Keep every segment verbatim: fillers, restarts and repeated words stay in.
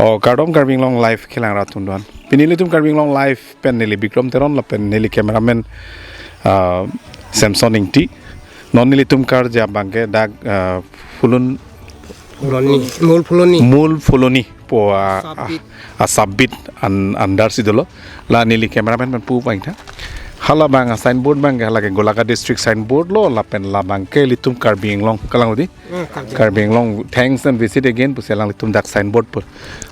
Oh, kardom Karbi Anglong Live kelang rat tundon. Pini nelitum Karbi Anglong Live pen neli Bikram Teron lapen neli cameraman, ah, Samson Ingti. Non nelitum karja abangke dak, ah, Phulon Phuloni, Mul Phuloni. Mul Phuloni pu, ah, Sabbit. Ah, ah, Sabbit an, andar si dolo. La neli cameraman pen pu paingtha. Hala abang a signboard abangke hala ke Golaghat district signboard lo lapen labangke ilitum Karbi Anglong kalang di. Hmm, Karbi. Karbi Anglong, thanks and visit again pusi alanglitum dak signboard pu.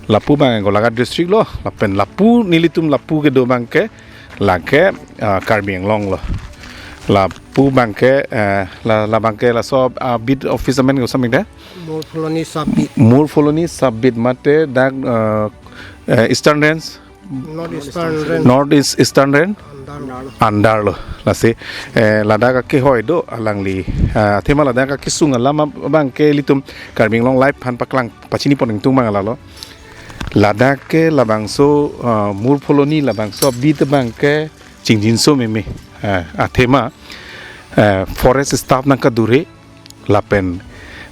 Lapu abang Golaghat district lo, lapen lapu nelitum lapu kedo abangke, lake, ah, Karbi Anglong lo. Lapu abangke, eh, la, labangke laso, ah, beat office amen ke osomar ke? Mul Phuloni Sabbit. Mul Phuloni Sabbit mate dak, eh, eh, Eastern Range. North Eastern Range. North East Eastern Range. Andar. Andar lo. Lasi, eh, ladak akehoi do alangli. Ah, athema ladak akesung alam abangke ilitum Karbi Anglong Live aphan paklang pachini pon ingtung abang lalo. Ladak ke labangso, ah, Mul Phuloni labangso beat abangke chingjinso meme. Ah, athema, eh, forest staff nangkedure lapen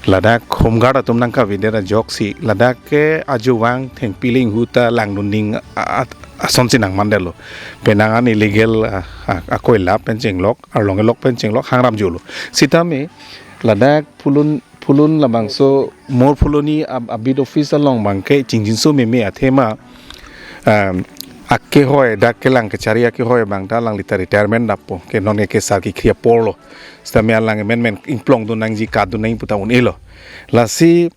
ladak home guard atum nangkavedet ajoksi ladak ke ajovang thengpi linghu ta langdun ning a, a, asonsi nangmandetlo. Penang an illegal, a, a, akoila pen chenglok, arlong elok pen chenglok, hangram jolo. Sitame ladak Phulon, Phulon labangso Mul Phuloni a, a beat office along abangke chingjinso meme athema, um, akehoi dak kelang kechari akehoi abang ta alangli ta retirement dappo, ke non ke sar kekri aporlo. Sitame alang menmen ingplongdun nangji, kadun nangji pu ta un-elo. Lasi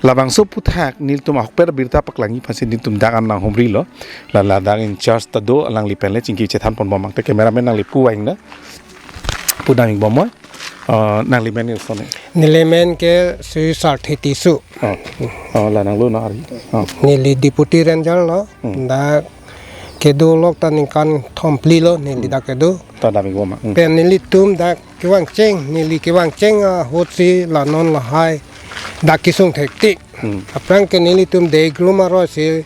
labangso aphuthak nelitum ahokpet abirta paklangji aphansi nelitum dak an nanghumrilo. La ladak in charge ta do, alangli pen le chingki chethan ponbom abang te cameraman nangli pu aing na. Pu dam ingbom moi. Ah, nangli men ke osomar? Neli men ke Sri Sarthi Tisso. Oh. Oh, la nanglo na ari. Oh. Neli Deputy Ranger lo. Hmm. Dak kedo lok ta ningkan thomphli lo neli, hmm, dak kedo. Ta dam ingbom ma. Hmm. Pen nelitum dak kevangcheng, neli kevangcheng ahut si la non lahai dak kesung thektik. Hmm. Aphrang ke nelitum Degrum aroi si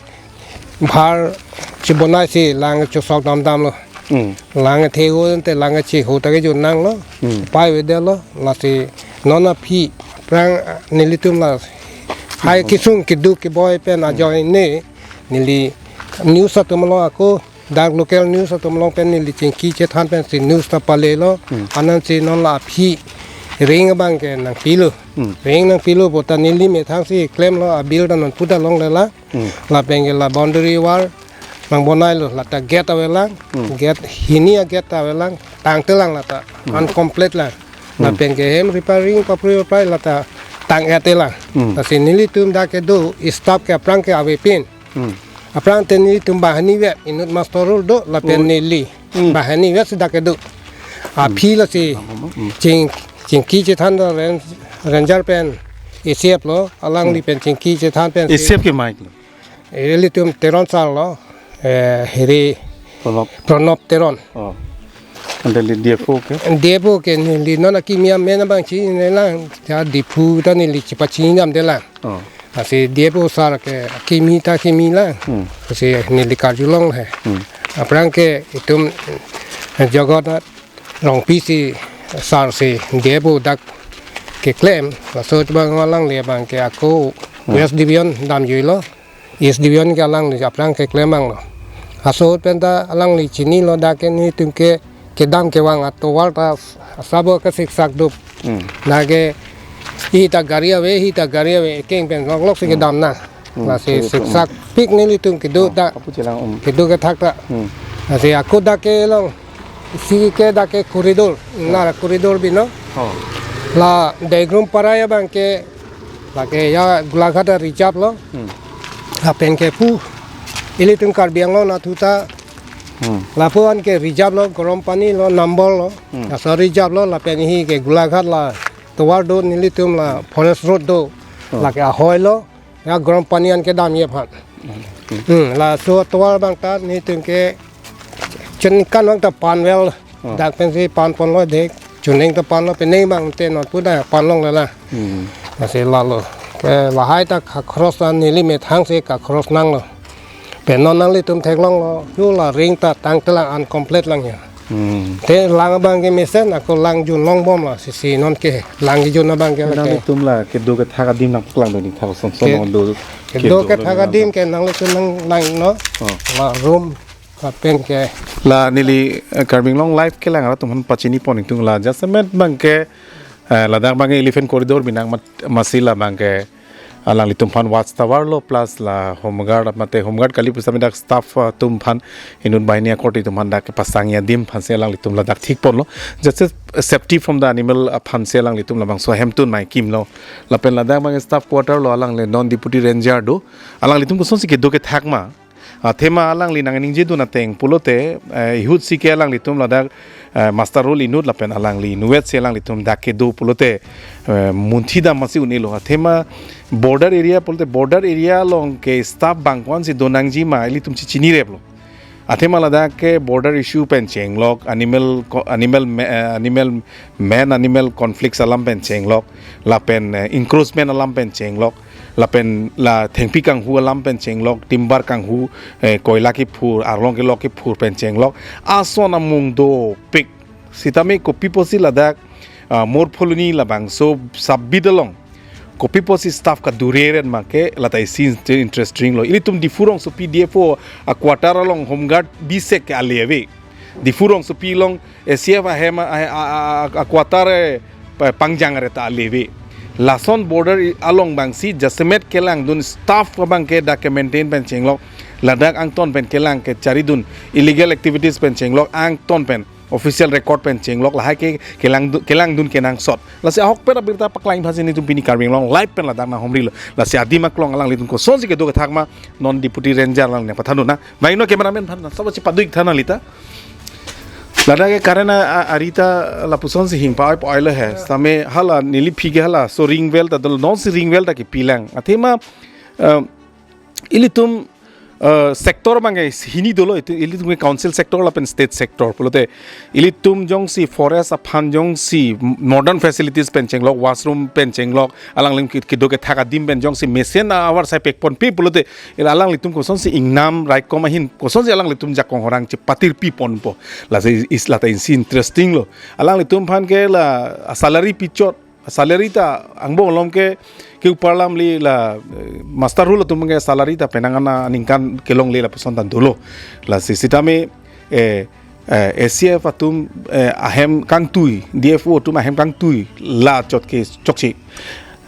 bhar chibonai si lang chosok damdamlo. Hmm. Lang theho te lang chiho ta kejun nanglo. Hmm. Pai avedetlo, lasi non aphi aphrang nelitum lahai, hmm, kesung keduk keboi pen ajoine neli news atum along ako, dak local news atum along pen neli chingki chethan pensi news ta palelo. Hmm. Anansi non la aphi ring abangke nangpilo. Hmm. Ring nangpilo pu ta neli methang si klemlo, a bill ta non puta longlelang. Hmm. Lapen ke la boundary wall nangbonailo, lata gate avelang. Hmm. Gate hini a gate ta avelang, tangtelang lata. Hmm. Incomplete lang. Hmm. Lapen ke hem repairing papri papri lata tang-etelang. Hmm. Lasi nelitum dak kedo staff ke aphrang ke avepin. Hmm. Aphrang te nelitum banghini vet, inut master rul do lapen, oh, neli. Hmm. Banghini vet si dak kedo. Aphi, hmm, lasi, hmm, ching, chingki chethan do ren-, ranger pen A C F lo, alangli, hmm, pen chingki chethan pensi. A C F ke mic lo? Ilitum Teron sar lo, eh, hiri Pranab. Pranab Teron. Oh. Ante neli D F O ke? D F O ke neli non akimi amen abang chininelang, ya Diphu ta neli chipachini damdelang. Oh. Lasi D F O sar ke akimi ta akimi lang. Hmm. Lasi neli karjulong he. Hmm. Aphrang ke itum, eh, Jagannath Rongpi si sar si D F O dak keklem, laso abang alangli abangke ako, hmm, West Division damjuilo. East Division ke alangli aphrang keklem abang lo. Laso pen ta alangli chinilo, dak ke nelitum ke kedam kevang atovar ta sabo ke siksak dup. Hmm. Dak ke hi ta gari ave, hi ta gari ave, ekeng pen loklok si, hmm, kedam nang. Hmm. Lasi, hmm, siksak pik nelitum kedo, oh, ta kapu chelang, um, kedo kethak ta. Hmm. Lasi ako dak ke long, isi ke dak ke corridor, oh, nara corridor bino. Oh. La Degrum Parai abangke lake ya Golaghat a-reserve lo. Hmm. Lapen ke pu ilitum Karbi Anglong nathu ta. Hmm. Lapu-an ke reserve lo, Garam Pani lo, Nambol lo. Hmm. Laso reserve lo, lapen hi ke Golaghat la tovar do, nelitum la forest road do. Hmm. Lake ahoi lo, ya Garam Pani an kedamji aphan. Hmm. Hmm, laso tovar abang ta nelitum ke cheningkan abang ta panvel. Hmm. Dak pensi pan ponlo dek, chuning ta panlo, penang abang te non pu ta panlongle la. Hmm. Lasi lalo. Ke lahai ta ka-cross ta neli methang si ka-cross nanglo. Pen non nanglitum theklonglo, yo la ring ta tangtelang, incomplete lang ya. Hmm. Te lang abang ke mesen, ako lang jun longbomlo, sisi non ke lang jun abang ke lake. Nanglitum la kedo kethak adim nangpaklang do ning thak son son Ke-, non do kedo kedo kethak adim ke nanglitum nang langno. Oh. La room lapen ke. La neli, eh, Karbi Anglong Live kelang arat atum aphan pachini pon ingtung la jasemet abang ke, eh, ladak abang ke elephant corridor binong mat-, masi la abang ke alanglitum aphan watchtower lo plus la home guard mate home guard kali pusitame dak staff, uh, atum aphan inut banghini akorte atum aphan dak kepasangji adim aphansi alanglitum ladak thik ponlo. Just safety from the animal aphansi alanglitum labangso ahemtun mai kimlo. Lapen ladak abang staff quarter lo alangli non deputy ranger do. Alanglitum kosonsi kedo kethak ma. Athema alangli nangningje dun ateng pulote, eh, ihutsi ke alanglitum ladak, eh, muster roll inut lapen alangli inutvetsi alanglitum dak kedo pulote, eh, munthi dam masi un-elo. Athema border area pulote border area along ke staff bang ko-ansi do nangji ma ilitum chechinireplo. Athema ladak ke border issue pen chenglok, animal co-, animal ma-, eh, animal man animal conflicts alam pen chenglok, lapen, eh, encroachment alam pen chenglok, lapen la thengpi kanghu alam pen chenglok, timber kanghu, eh, koila kephur, arlong kelok kephur pen chenglok. Ason amung dopik. Sitame kopi pusi ladak, ah, Morpholoni labangso sub-beat along kopi pusi staff kadureren ma ke lata isi inter-, interesting lo. Ilitum Diphu rongsopi D F O a-quarter along home guard bisek ke ale ave. Diphu rongsopi along A C F ahem a, a, a, a, a-quarter, eh, pa-, pangjang re ta ale ave. Lason border i-, along abangsi jasemet kelangdun staff abang ke dak ke-maintain pen chenglok, ladak angton pen kelang kecharidun, illegal activities pen chenglok, angton pen official record pen chenglok, lahai ke kelangdu-, kelangdun kenangsot. Lasi ahokpet abirta paklang aphansi nelitum pini Karbi Anglong Live pen ladak nanghumrilo. Lasi adim aklong alanglitum kosonsi kedo kethak ma non deputy ranger alangli nangpathandun na. Bang no cameraman aphan na, sabo si paduk than nanglita. Ladak ke current a, a, ari ta lapusonsi hing pa-oi pa-oi lo he. Sitame hala neli aphi ke hala so ring well ta dolo, nonsi ring well ta kepilang. Athema, eh, ilitum, eh, sector abang ke hini dolo, itu ilitum ke council sector lapen state sector pulote ilitum jongsi forest aphan jongsi modern facilities pen chenglok, washroom pen chenglok, alangli ke-, kedo kethak adim pen jongsi mesen a-avarsai pek ponpe pulote, ila alanglitum kosonsi ingnam raikom ahin kosonsi alanglitum jakong horang chepatirpi ponpo. Lasi is lata isi interesting lo. Alanglitum aphan ke la salary pichot, salary ta angbong along ke, ke upar alam li la, eh, muster roll atum ke salary ta penang aningkan kelongle lapuson ta dolo. Lasi sitame, eh, eh, A C F atum, eh, ahem kangtui, D F O atum ahem kangtui la chot ke chokche.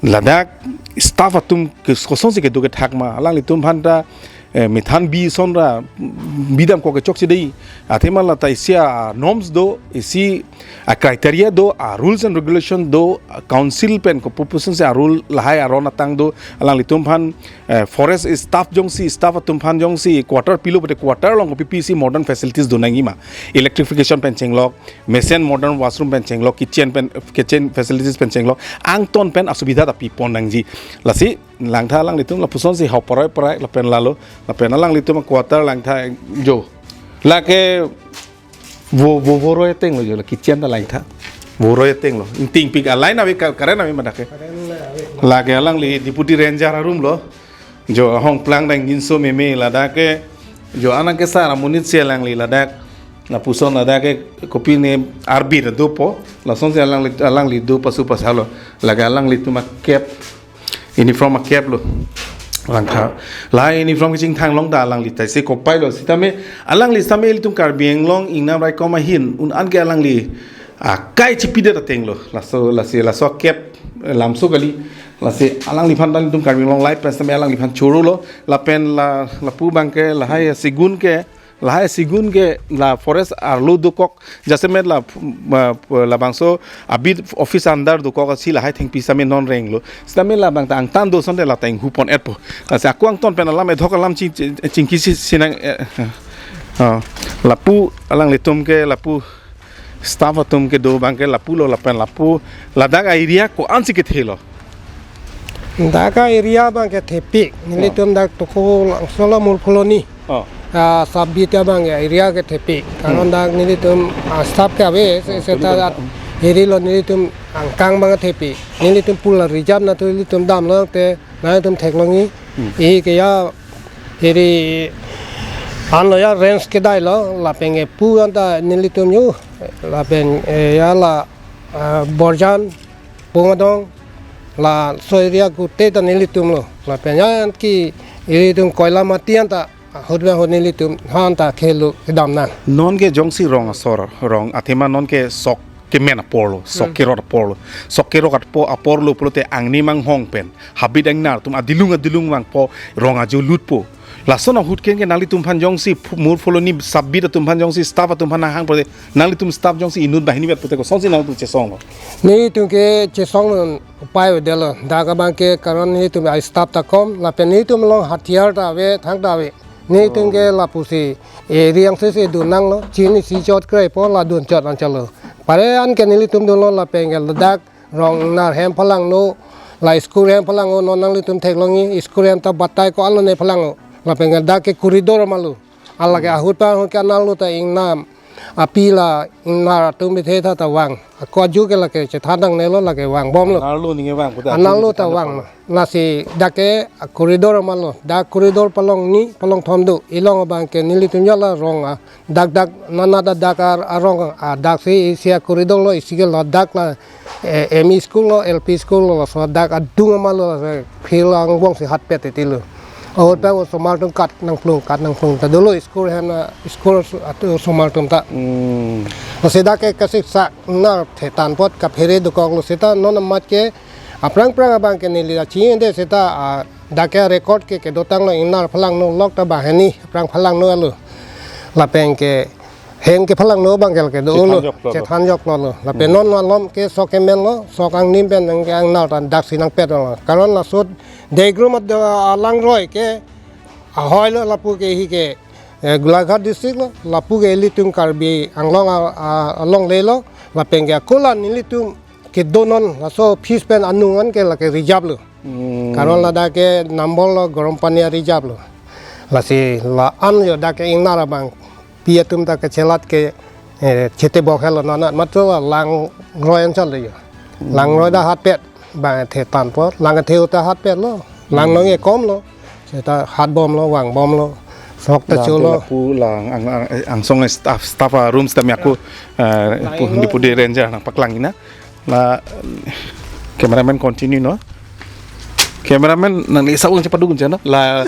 Ladak staff atum ke kosonsi kedo kethak ma, alanglitum aphan ta, eh, methan bi ason ra bidam ko ke chokche dei. Athema lata isi a-norms do, isi a-criteria do, a-rules and regulation do, a-council pen kopi pusonsi a-rule lahai aron atang do, alanglitum aphan, eh, forest staff jongsi, staff atum aphan jongsi quarter pilo pulote quarter along kopi pisi modern facilities do nangji ma. Electrification pen chenglok, mesen modern washroom pen chenglok, kitchen pen, kitchen facilities pen chenglok, angton pen asubidha ta pi pon nangji. Lasi langtha alanglitum lapusonsi hau poroi poroi lapen lalo, lapen alanglitum quarter langtha jo. Lake vo, vo, voroi ateng lo jo, la kitchen ta langtha. Voroi ateng lo. Ingtingpik a-line ave ka-, current ave ma dak ke. Lake alangli deputy ranger a-room lo. Jo ahong plang dang ginso meme ladak ke. Jo anak kesar amonit si alangli ladak. Lapuson ladak ke kopine arbit dopo. Lasonsi alangli, alangli do pasu pasalo. Lake alanglitum a-cap. Uniform a-cap lo. Langtha. La uniform kachingthang long ta alangli taisi kopai lo. Sitame, alangli sitame ilitum Karbi Anglong ingnam raikom ahin un-an ke alangli akai chipidet ateng lo. Laso, lasi, laso a-cap, eh, lamso kali. Lasi alangliphan ta ilitum Karbi Anglong Live pen sitame alangliphan choro lo. Lapen la, lapu abang ke lahai segun ke, lahai segun ke la forest arlo dokok. Jasemet la, ma, labangso a-beat office under dokok si lahai thengpi sitame non renglo. Sitame labang ta angtan do asonte lata inghu pon-etpo. Lasi ako angton pen alam edhok alam ching, ching, chingki si, sinang, eh, eh, ah, lapu alanglitum ke lapu staff atum kedo abang ke lapu lo lapen lapu ladak a-area ko-ansi kethe lo. Dak a-area abang kethepik. Nelitum dak toko langsolo Morpholoni. Oh. Ah, sub-beat abang ke area kethepik. Karon dak nelitum, ah, staff ke ave, se-, seta dat area lo nelitum angkang abang kethepik. Nelitum pula reserve na tu nelitum damlo te, nangtum theklongji. Hmm. Isi ke ya, area Anlo ya range kedai lo, lapen ke pu anta nelitum yo, lapen, eh, ya la, ah, Borjan, Pungadong, laso area kute ta nelitum lo, lapen ya ki ilitum Koilamati anta, ahut ba ahut nelitum, ha anta khelo kedam nang. Non ke jongsi rong asor, rong athema non ke sok kemen apor lo, sok Hmm. kerot apor lo, sok kerot apor, apor lo pulote angni manghong pen, habit angnar atum adilung adilung vangpo, rong ajo lutpo. Lason ahut ken ke nanglitum aphan jongsi phu-, mur pholoni sub-beat atum aphan jongsi staff atum aphan nanghang pulote, nanglitum staff jongsi inut banghini vet pulote kosonsi nanglitum chesong lo? Nelitum ke chesong lo, upai ave lo. Dak abang ke karon nelitum a-staff ta kom, lapen nelitum along hathiar ta ave, thang ta ave. Nelitum ke Oh. lapusi, eh, riang sese dun nang lo, chini si chot kre po la dun chot anchot lo. Pare an ke nelitum dun lo lapen ke ladak rong nar hem phalang lo, la school hem phalang lo, non nanglitum theklongji, school hem ta batai ko-an lo ne phalang lo. Lapen ke dak ke corridor ma lo. Ala ke ahut pa ahut ke anal lo ta ingnam. Api la ingnar atum bithe tha ta vang. Ako aju ke lake chethan dang ne lo lake vangbom lo. Anal lo ninge vang puta. Anal lo ta vang lo. Lasi dak ke corridor ma lo. Dak corridor palong ni, palong thom do. Ilong abang ke nelitum ya la rong a. Dak dak nana dak dak ar-, arong a. Dak si isi a-corridor lo, isi ke ladak la, eh, M E school lo, L P school lo, laso dak adung ma lo, laso field angbong si hatpet titi lo. Ahut abang osomar atum kat nangplung, kat nangplung ta dolo school hem na, school atum osomar atum ta. Hmm. Lasi dak ke kasiksak nar thetan apot kaphere dokok lo seta non amat ke aphrang phrang abang ke neli la chini de seta, ah, dak ke record ke kedotang lo ingnar phalang lo lok ta banghini aphrang phalang lo alo. Lapen ke hem ke phalang lo abang ke ke do lo. Chethan jok lo lo. Chethan jok lo lo. Lapen Hmm. non alom ke sok kemen lo, sok angnim pen nang ke angnar ta dak si nangpet lo. Karon laso Degrum ad-, alangroi ke ahoi lo lapu ke hi ke, eh, Golaghat district lo, lapu ke ilitum Karbi Anglong a, a, alongle lo, lapen ke ako la nelitum kedo non laso office pen anung an ke lake reserve lo. Hmm. Karon ladak ke Nambol lo Garampani a-reserve lo. Lasi la-an yo dak ke ingnar abang pi atum ta kachelat ke, eh, chete bok helo nana matro langroi anchot lo yo. Hmm. Langroi ta hatpet, bang thetan apot, lang the ta hatpet lo. Lang Hmm. nong e kom lo. Seta hatbom lo, vangbom lo. Sok ta Lang chulo. Lapu lang ang, ang, angsong staff, staff, ah, rooms ta mi ako, eh, Lang pu-, lo. Deputy Ranger nangpaklang ina. La cameraman continue no. Cameraman nangli sabung chepaduk chana. La,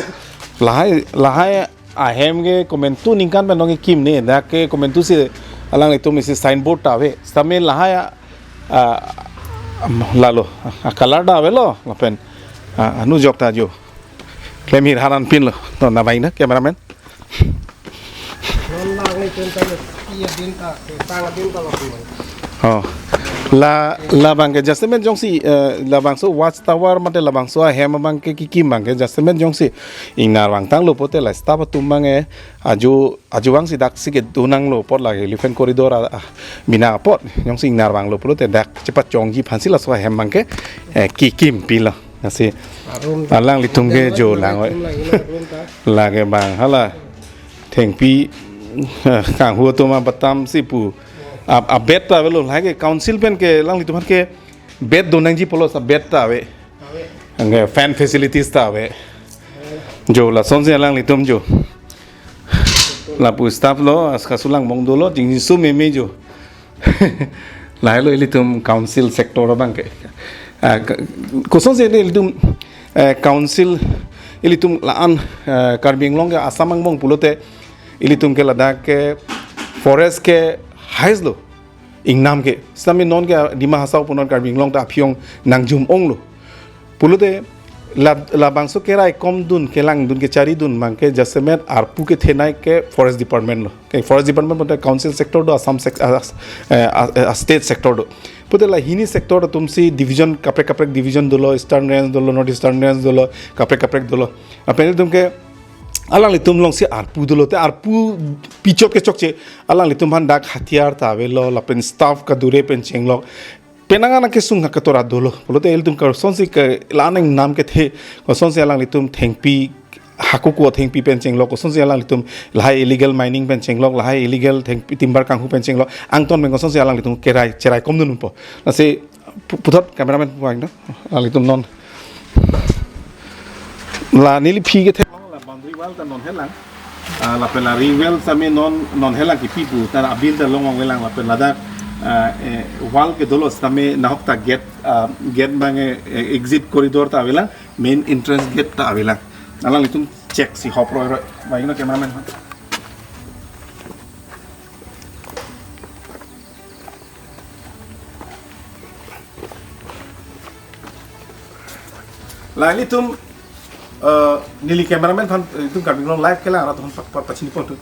lahai, lahai ahem ke komantu ningkan pen nong kim ne, dak ke komantu si alanglitum isi signboard ta ave. Sitame lahai a, a, lalo, a, color ta ave lo, lapen, a, anu jok ta jo. Klem hir haran pin lo, to na bai na, cameraman. Non lang ni pin ta lo, iya din ta, ke tang din ta lo pin. Oh. La, labang ke jasemet jongsi, eh, labangso watchtower mate labangso ahem abang ke kekim abang ke jasemet jongsi ingnar vangtang lo pulote la staff atum abang, eh, aju, aju vangsi dak si kedo nang lo apot la elephant corridor a, a, bina apot jongsi ingnar vang lo pulote dak chepachongji aphansi laso ahem abang ke, eh, kekim pi lo. Lasi arum ta. Alanglitum ke jo lang oi. Arum ta, ina arum ta. Lake bang hala thengpi, eh, kanghu atum abatam si pu. A, a-bed ta ave lo, lake council pen ke alanglitum aphan ke bed do nangji pulo sa bed ta ave. Ave. Anke fan facilities ta ave. Jo lasonsi alanglitum jo. Lapu staff lo, aska sulang mong dolo, jingjisu meme jo. Lahai lo ilitum council sector abang ke. Ah, ke-, kosonsi ilitum, eh, council ilitum la-an, eh, Karbi Anglong ke Assam angbong pulote ilitum ke ladak ke forest ke highest lo. Ingnam ke. Sitame non ke Dima Hasao pu non Karbi Anglong ta aphi-ong nangjum ong lo. Pulote la, labangso kerai kom dun, kelang dun, kechari dun abang ke jasemet arpu kethenei ke forest department lo. Ke forest department pulote council sector do, Assam sec-, a, a, eh, a, a state sector do. Pulote la hini sector atum si division kaprek kaprek division dolo, Eastern Range dolo, North Eastern Range dolo, kaprek kaprek dolo. Lapen ilitum ke alanglitum along si arpu dolo te arpu pichot ke chokche alanglitum aphan dak hathiar ta ave lo lapen staff kadure pen chenglok. Penang anak kesung ha katora dolo. Pulote ilitum kosonsi ke la-an ingnam kethe, kosonsi alanglitum thengpi hakuku thengpi pen chenglok, kosonsi alanglitum lahai illegal mining pen chenglok, lahai illegal thengpi timber kanghu pen chenglok. Angton pen kosonsi alanglitum kerai cherai kom dunpo. Lasi pu-, puthot cameraman puang do. Alanglitum non. La neli phi kethe. La boundary wall ta non helang. Ah, lapen la ring well sitame non, non helang kipi pu, ta abil ta long ong lang lapen ladak, ah, eh, wall ke dolo sitame nahok ta gate, ah, gate abang, eh, exit corridor ta avelang, main entrance gate ta avelang. Alanglitum check si hop roi roi. Ba, you know, cameraman. La ilitum, eh, neli cameraman aphan, eh, ilitum Karbi Anglong live kelang arat aphan pa-, pa-, pachini pon tu.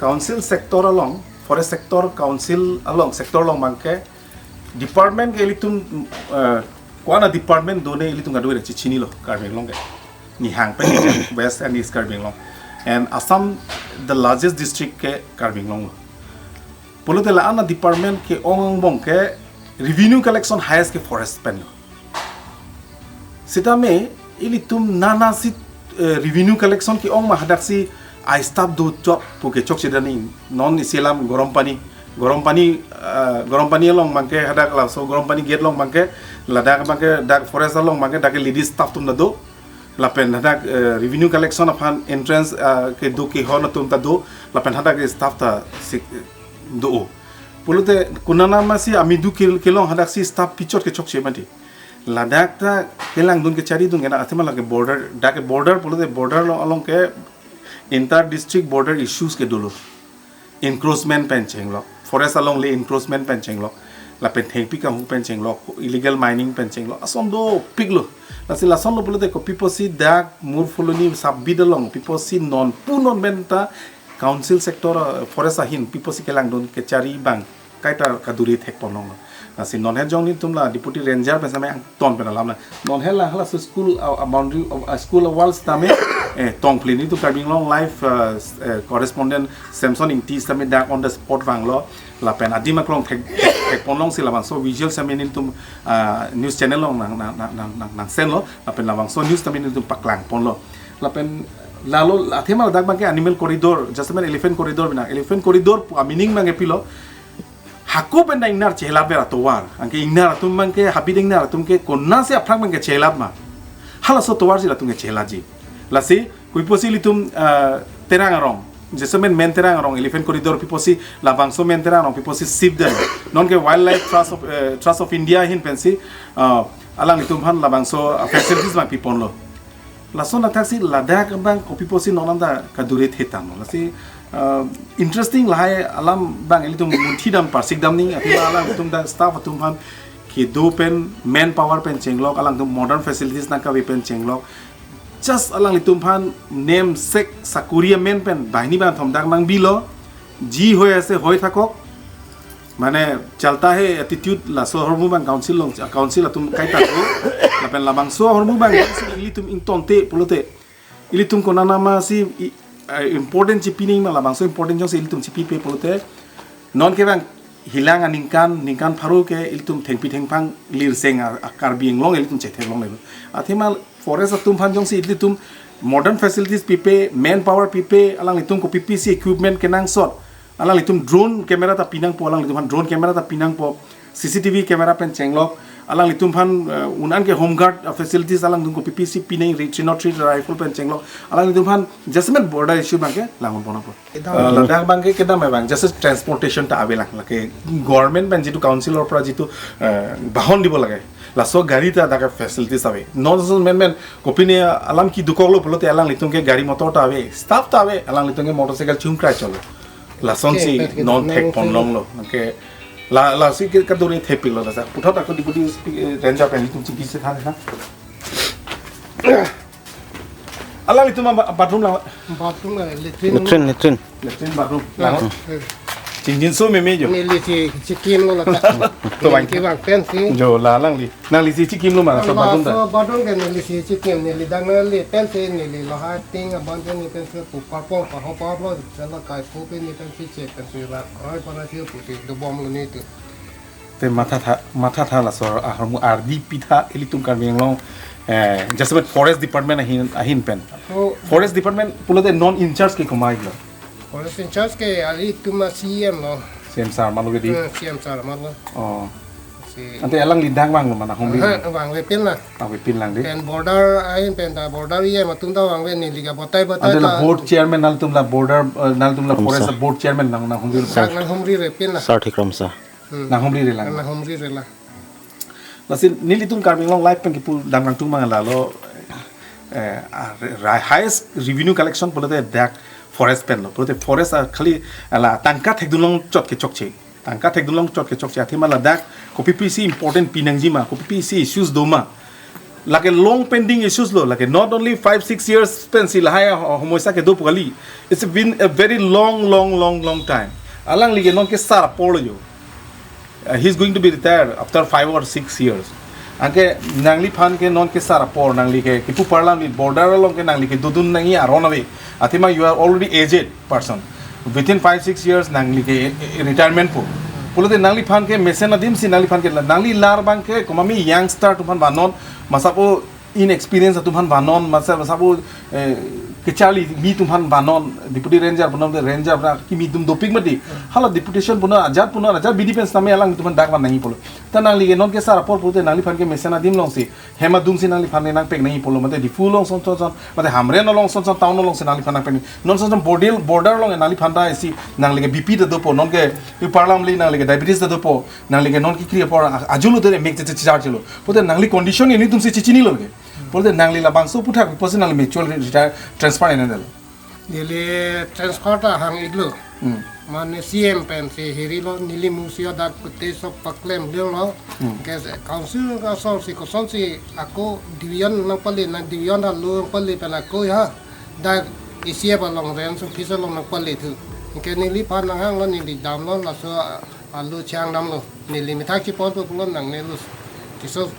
Council sector along, forest sector council along, sector along abangke, department ke ilitum, eh, ko-an a department done ilitum kadokave chichinilo Karbi Anglong ke. Nihang pen West and East Karbi Anglong. And Assam, the largest district ke Karbi Anglong lo. Pulote la-an a department ke-ong angbong ke revenue collection highest ke forest pen lo. Sitame ilitum nana si, eh, revenue collection ke-ong ma hadaksi a staff do chok pu ke chokche dani. Non isi alam Garampani, Garampani, eh, Garampani along abangke hadak laso Garampani gate along abangke ladak abangke dak forest along abangke dak ladies staff atum ta do. Lapen hadak, eh, revenue collection aphan entrance, eh, kedo kehon atum ta do, lapen hadak staff ta sik do. Pulote konat ma si amidu ke-, kelong hadaksi staff pichot ke chokche mati. Ladak ta kelangdun kechari dun kena athema lake border, dak ke border pulote border along, along ke inter district border issues ke dolo. Encroachment pen chenglok, forest along le encroachment pen chenglok, lapen thengpi kanghu pen chenglok, illegal mining pen chenglok, ason dopiklo. Lasi lasonlo pulote kopi pusi dak Murphuloni sub-beat along, pi pusi non pu non pen ta council sector, eh, forest ahin, pi pusi kelangdun kechari abang kaita kaduri thek ponlonglo. Lasi non he jong nelitum la Deputy Ranger pen sitame angton pen alam na. Non he la halaso school a, a boundary of, a school a wall sitame, eh, tongpli nelitum Karbi Anglong live, eh, s-, eh, correspondent Samson Ingti sitame dak on the spot vanglo. Lapen adim aklong thek, thek, thek ponlong si labangso visual sitame nelitum, ah, news channel along nang, nang, nang, nang, nang, nang send lo. Lapen labangso news sitame nelitum paklang ponlo. Lapen lalo athema ladak abangke animal corridor, just elephant corridor bina. Elephant corridor pu a meaning abangke pilo. Hako pen ta ingnar chelat ver atovar. Anke ingnar atum abangke, habit ingnar atum ke konatsi aphrang abangke chelat ma. Halaso tovar si latum ke chelatji. Lasi, kopi pusi ilitum, ah, Terang arong. Jasemen main Terang arong, elephant corridor pi pusi labangso main Terang arong, pi pusi sip den. Non ke Wildlife Trust of, eh, Trust of India ahin pensi, ah, alanglitum aphan labangso, ah, facilities abang pi ponlo. Lason athaksi ladak abang kopi pusi non anta kadure thetan. Lasi, uh, interesting lahai alam abang ilitum munthi dam parsik dam ni, athema alanglitum dak staff atum aphan kedo pen manpower pen chenglok, alanglitum modern facilities nangkave pen chenglok. Just alanglitum aphan namesake sakuri amen pen banghini bangthom dak nangbilo. Ji hoi ase hoi thakok. Mane chalta hai attitude laso ahormu abang council along, council atum kaita do. Lapen labangso ahormu abang ilitum ingtonte pulote, ilitum konat ma si i-, eh, important chipi nangji ma, labangso important jongsi ilitum chipipe pulote, non ke abang hilang aningkan, ningkan pharo ke ilitum thengpi thengphang lirseng a, a Karbi Anglong ilitum chetheklonglelo. Athema forest atum aphan jongsi ilitum modern facilities pipe, manpower pipe, alanglitum kopi pusi equipment kenangsot, alanglitum drone camera ta pinangpo, alanglitum aphan drone camera ta pinangpo, C C T V camera pen chenglok, alanglitum aphan, eh, un-an ke home guard, eh, facilities alanglitum kopi pusi pinang ri-, three nought three rifle pen chenglok, alanglitum aphan jasemen border issue abangke langdun ponpo. Kedam. Eh, ladak abangke kedam abang, just transportation ta avelang, lake government pen jitu council or pra jitu, eh, bahon dibo lage. Laso gari ta dak facilities ave. Non laso men men kopine alam kedokoklo pulote alanglitum ke gari motor ta ave, staff ta ave, alanglitum ke motorcycle chumkrai cholo. Lasonsi, okay, non thek ponlonglo. Okay. La, lasi ke kaduri thepiklo lasa. Puthot ako Deputy S P, eh, Ranger pen ilitum chingki si than na. Alanglitum ba-, bathroom la. Bathroom la, latrine. Latrine, latrine. Latrine bathroom. Hmm. Lang. Hmm. Chingjinso meme jo. Neli si chikimlo la. To bang. Neli kevang pensi. Jo la alangli. Nangli si chikimlo ma, so bathroom ta? Laso bathroom ke neli si chikim, neli dak neli pensi, neli lahai ting abang ke neli pensi pu parpong paho parlo, jala kai pu pen neli pensi che pensi la, roi pana si pusi dobomlo nelitum. Te mathatha, mathatha laso ahormu ardi pitha ilitum Karbi Anglong, eh, jasemet forest department ahin, ahin pen. So, forest department pulote non in charge ke komatlo? Forest in charge ke ilitum a C M lo. C M sir malo ke di? Eh, C M sir malo. Oh. Ante alangli dak vanglo ma Nanghumri? Ha, vangve pin la. Vangve pin lang dei. Pen border ahin pen ta border area atum ta vangve, neli ke batai batai. Ante la ta board chairman, nangtum la border, eh, nangtum la Kramsa. Forest board chairman nang, Nanghumri. Dak Nanghumri re pin la. Sar Thik Kramsa. Hmm. Nanghumri re lang. Nanghumri re la. Lasi nelitum Karbi Anglong Live pen kipu dam kangtung mang lalo, eh, a, re-, ra-, highest revenue collection pulote dak forest pen lo. Pulote forest a khali la tangka thekdunlong chot ke chokche. Tangka thekdunlong chot ke chokche. Athema ladak kopi pisi important pinangji ma, kopi pisi issues do ma. Lake long pending issues lo, lake not only five, six years pensi lahai a ho-, homoisa kedo pu kali. It's been a very long, long, long, long time. Alangli ke non ke sar apor lo jo. Uh, he's going to be retired after five or six years. Anke nangliphan ke non ke sar apor, nangli ke kipu parlam li border along ke nangli ke dodun nangji aron ave. Athema you are already aged person. Within five, six years nangli ke, eh, eh, retirement po. Pulote nangliphan ke mesen adim si nangliphan ke la, nangli lar abang ke komat mi youngster atum aphan vannon, masa po inexperience atum aphan vannon, masa, masa po, eh, kecharli mi atum aphan vannon, Deputy Ranger, punon Ranger, na kimi atum dopik mati. Hala deputation punon ajat, punon ajat, B D P N sitame alanglitum aphan dak van nangji pulo. Ta nangli ke non ke sar apor pulote nangliphan ke mesen adim along si, hem adung si nangliphan ke nangpek nangji pulo, mate Diphu along son son son, mate Hamren along son son, town along si nangliphan nangpek nangji. Non son son border, border along nangliphan ta isi, nangli ke B P ta dopo, non ke, i parlam li nangli ke diabetes ta dopo, nangli ke non kekri apor a-, ajulu tere mek che che char chelo. Pulote nangli condition ke nelitum si chechinilo ke. Pulote nangli labangso aphuthak pusi nangli mutual retire transfer enlo. Neli transfer ta hang-iklo. Hmm. Mane C M pensi hirilo, neli musi adak pute sok paklem dilo. Hmm. Ke council asor si kosonsi ako division nangpale, na division alo pale pen ako ya. Dak E C F along range office along nangpale thu. Ke neliphan nanghanglo, neli damlo, laso alo chang damlo. Neli methak chepon po pulo nangne lus. Tiso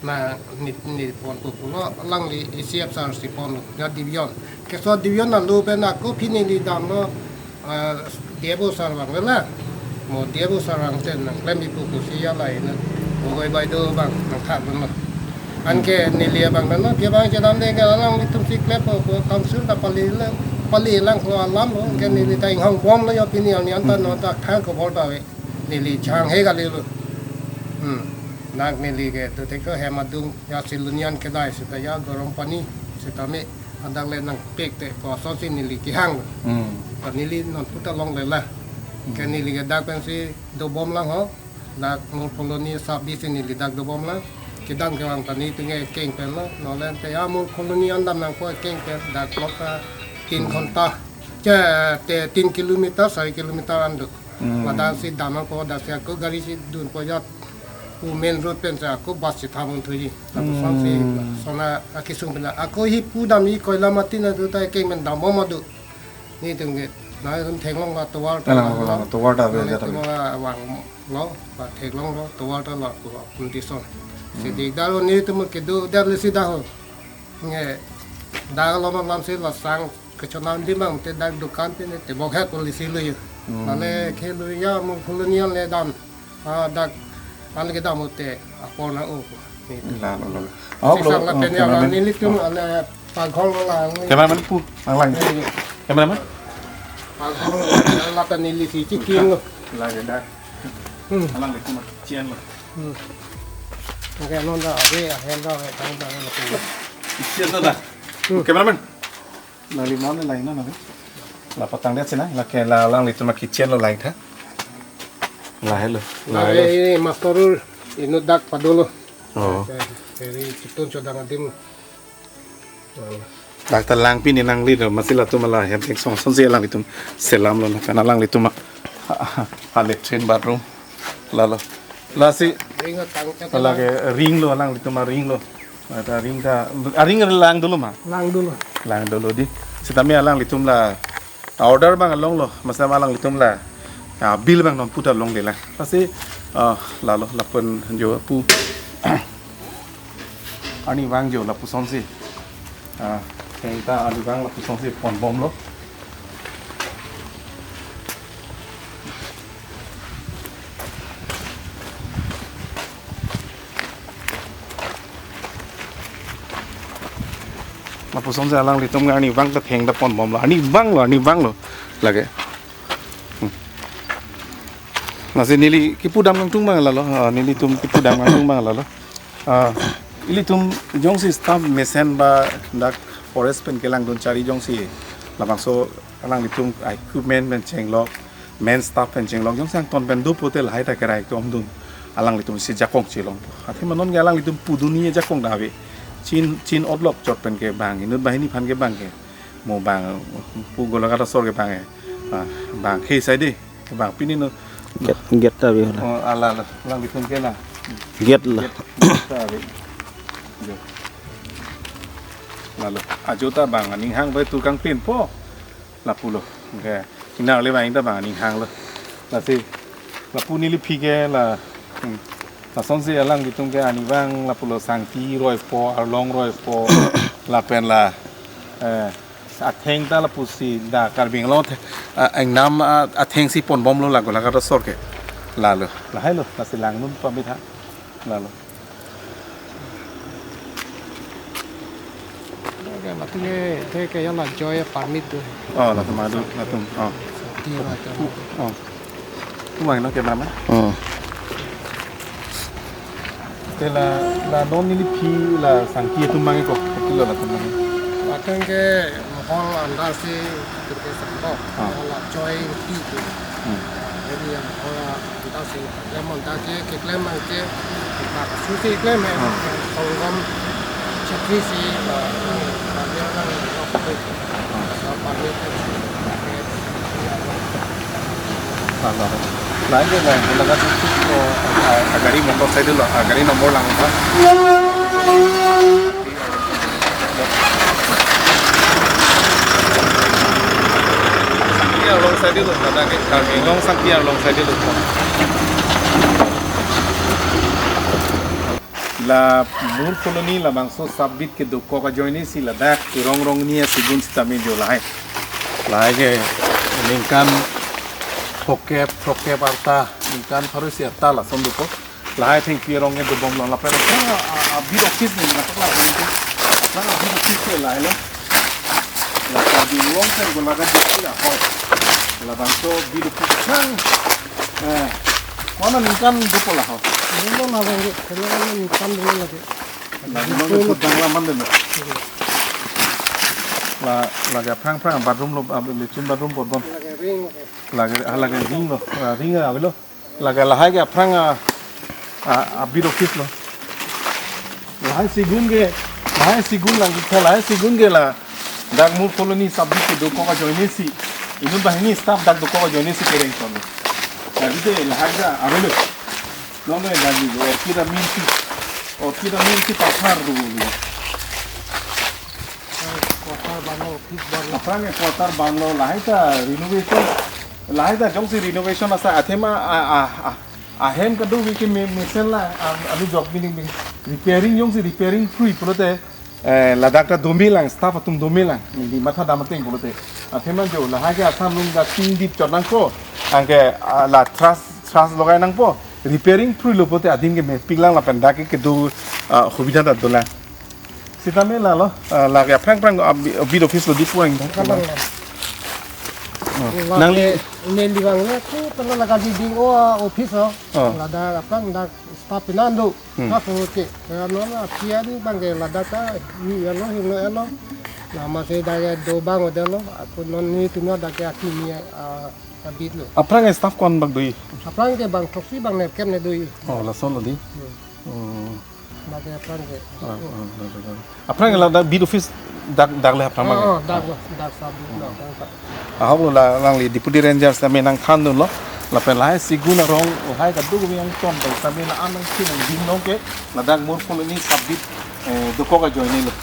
na ni, ni pon po pulo, alangli E C F sar si ponlo, ya division. Keso division alo pen ako pini neli damlo, ah, D F O sar abang la. Mo D F O sar abang ten nangklemji pu pusi ya laina. Bogoi bai do abang nangthak lo. Anke neli abang lo, ke abang chedamde ke alanglitum si klem po, ko council ta pale lang, pale lang ko alam lo, ke neli ta inghong bomlo ya pini ani anta non ta khang ko bol ta ave. Neli chang he kali lo. Hmm. Nak neli ke tu thek hem adung ya Silonian kedai seta ya Gorom Pani seta me adak le nangpek te kosonsi neli kehang. Hmm. Ta neli non puta longle la. Hmm. Ke neli ke dak pensi dobom lang ho. Dak Mol Colony sabi si neli dak dobom lang. Kedam kevang ta nelitum ke keng pen lo. Nonle te ya Mol Colony an dam nangpo keng pen dak lok ta tin ghonta. Che, te tin kilometer, sari kilometer an do. Hmm. Ladak si dam nangpo, dak si ako gari si dunpo ya. Pu main road pen si ako bus si thamun thuji. Lapu son si, hmm, sona akisung pen ako hi pu damji koila mati na do ta keng pen dambom do. Nelitum ke, nelitum theklong la tovar ta. Theklong la, la, tovar ta ave, nelitum ta ave. La vanglo, la theklonglo, tovar ta la pu condition. Si, hmm, dik dalo nelitum kedo dar le si daho. Nge, dak lo ma lam si la sang kechonam di mang te dak dukan te ne te bok het polisi lo yo. Hmm. Mane ke lo ya Mol Colony an le dam. Ah, dak an ke dam te apor na o. Ni. La, la, la. Oh, sisang lo, la oh, pen ya la cameraman. Nelitum ale paghol lo la. Cameraman pu, lang lang. Eh, cameraman? Paghol lo la pen neli si chikin lo. Lage dak. Hmm. Alangtum kichen lo. Hmm. Oke, non ta ave, ahem ta ave, tang ta ave. Kichen lo dak. Hmm. Cameraman. Nangli mon lain na, nangli. La patang dia sina, la ke la alanglitum kichen lo lain tha. La helo. La helo. Ave, ini master rule, inut dak padolo. Oh. Jadi, chitun chodang adim. Dak ta lang pini nangli do, masi latum la hem thengsong sonsi alanglitum selam lo na, pen alanglitum ha, ha, ha, latrine bathroom. Lalo. Lasi, ring atang, atang. Lake ring lo, alanglitum ring lo. Ata ring ta, aring lang dolo ma? Lang dolo. Lang dolo dei. Sitame alanglitum la order abang longlo, masi alanglitum la, ah, bill abang non puta longle la. Pasi, ah, lalo lapen jo pu. Arnivang jo lapuson si. Ah, thengta arnivang lapuson si ponbomlo. Lapuson si alanglitum arnivang ta thengta ponbomlo. Arnivang lo, arnivang lo. Lake. Hmm. Lasi neli kipudam kangtung abang lalo, ah, nelitum kipudam kangtung abang lalo. Ah, ilitum jongsi staff mesen ba dak forest pen kelangdun chari jongsi labangso alanglitum equipment pen chenglok, main staff pen chenglok, jongsi angton pen do pulote lahai ta kerai kethom dun alanglitum si jakong chelong. Athema non ke alanglitum pudunji ajakong ta ave. Chin, chin otlok chot pen ke bang, inut banghini aphan ke bang ke. Mo bang, pu Golaghat asor ke bang, eh. Ah, bang, khei sai de, bang, pini no. Gate, gate ta ave hala. Oh, ala, ala, alanglitum ke la. Gate la. Gate, gate ta ave. Jo. Lalo, ajo ta bang, aning hang bai tu kangpinpo. Lapulo. Oke. Inar le bang, ta bang, aning hanglo. Lasi, lapu neliphi ke la. Hmm. Lasonsi alanglitum ke ani bang lapulo sangki roipo, arlong roipo, lapen la, eh, atheng ta lapusi dak Karbi Anglong the-, a-, angnam a-, athengsi ponbomlo la Golaghat asor ke. Lalo, lahailo, lasi langdun pamit ha. Lalo. Oke, latum ke, ke, ke ya la joy permit do. Oh, latum adu, latum. Oh. Di ba tu. Oh. Tumang no cameraman. Hmm. Te la, la non neliphi la sangki atum mang ko, kilo latum mang. Latum ke mohol andar si tu ke sangko. Ah. Mohol la joy di tu. Hmm. Jadi yang mohol la andar si, ya monta ke, keklem mang ke, bak su si klem eh, Ah. Songgom chakri si, ah, bak dia nang, Ah. Lain ke lain, laga sisi ko, ah, ah, gari motor side lo, ah, gari number lang ta. Sangki arlong side lo, kata ke, Karbi Anglong sangki arlong side lo. La Mur Colony labangso sub-beat kedokok ajoine si ladak rong rong ni asigun sitame jo lahai. Lahai ke ningkan phokep, phokep arta, ningkan pharo isi arta lason dokok. Lahai thengpi arong ke dobomlo lapen a, a, a beat office ni lapen a beat office ke lahai lo. La Karbi Anglong pen Golaghat district ahoi. Labangso beat office aphrang. Eh, kona ningkan dopo laho. Ningkan abang ke, kena ningkan dulu lagi. Lagi nong ke putang laman deh. La, lagi aphrang aphrang bathroom lo, ah, latrine bathroom bot bon. Lagi ring, lagi. Lagi, ah, lagi ring lo, ah, ring ah, avelo. Lake lahai ke aphrang a, a, a beat office lo. Lahai sigun ke, lahai sigun lang kita, lahai sigun ke la. Dak Mur Colony sub-beat kedokok ajoine si. Inut banghini staff dak dokok ajoine si kereng son. Jadi te lahai ke avelo. Nonke dak ni, orchid amin si. Orchid amin si pathar ru ni. Quarter banlo, office banlo. Aphrang ke quarter banlo, lahai ta renovation. Lahai ta jongsi renovation asai athema a, a, a, ahem kado wi ke me-, mesen la, a, alu jok bini bini. Repairing jongsi repairing free pulote, eh, ladak ta domi lang, staff atum domi lang. Neli matha dam ateng pulote. Athema jo, lahai ke asam lung da ting dip chot nangkok. Anke, ah, la trust, trust logai nangpo. Repairing free lo pulote adin ke mepik lang lapen dak ke kedo, ah, hubidha ta dolang. Sitame lalo, ah, lake aphrang aphrang, ah, bi-, beat office lo di puang. Kalang lang. Oh. La nangli ne liwang le tu pala lake di ding o, ah, office o. Oh. Ladak aphrang dak staff pinan do. Hmm. Ka ko ke. Kaya non apian bang ke ladak ta ni ya lo, hing lo ya lo. Nama se dak do bang o de lo. Ako non ni tuna dak ke aki ni, ah, a beat lo. Aphrang staff ko-an bak do-i? Aphrang ke bang throksi bang nepkep ne do-i. Oh, lason lo di. Hmm. Hmm. Dak ke aphrang ke. Ah, ah, ah, ah. Aphrang ke ladak beat office dak, dak le aphrang bang. Oh, oh, dak lo, dak sub-beat lo, dak sub. Ahok lo la, alangli Deputy Ranger sitame nangthandunlo. Lapen lahai sigun arong, lahai kadokave angton, sitame la-an nangchin nangding nonke, ladak Mur Colony sub-beat, eh, dokok ajoine lo.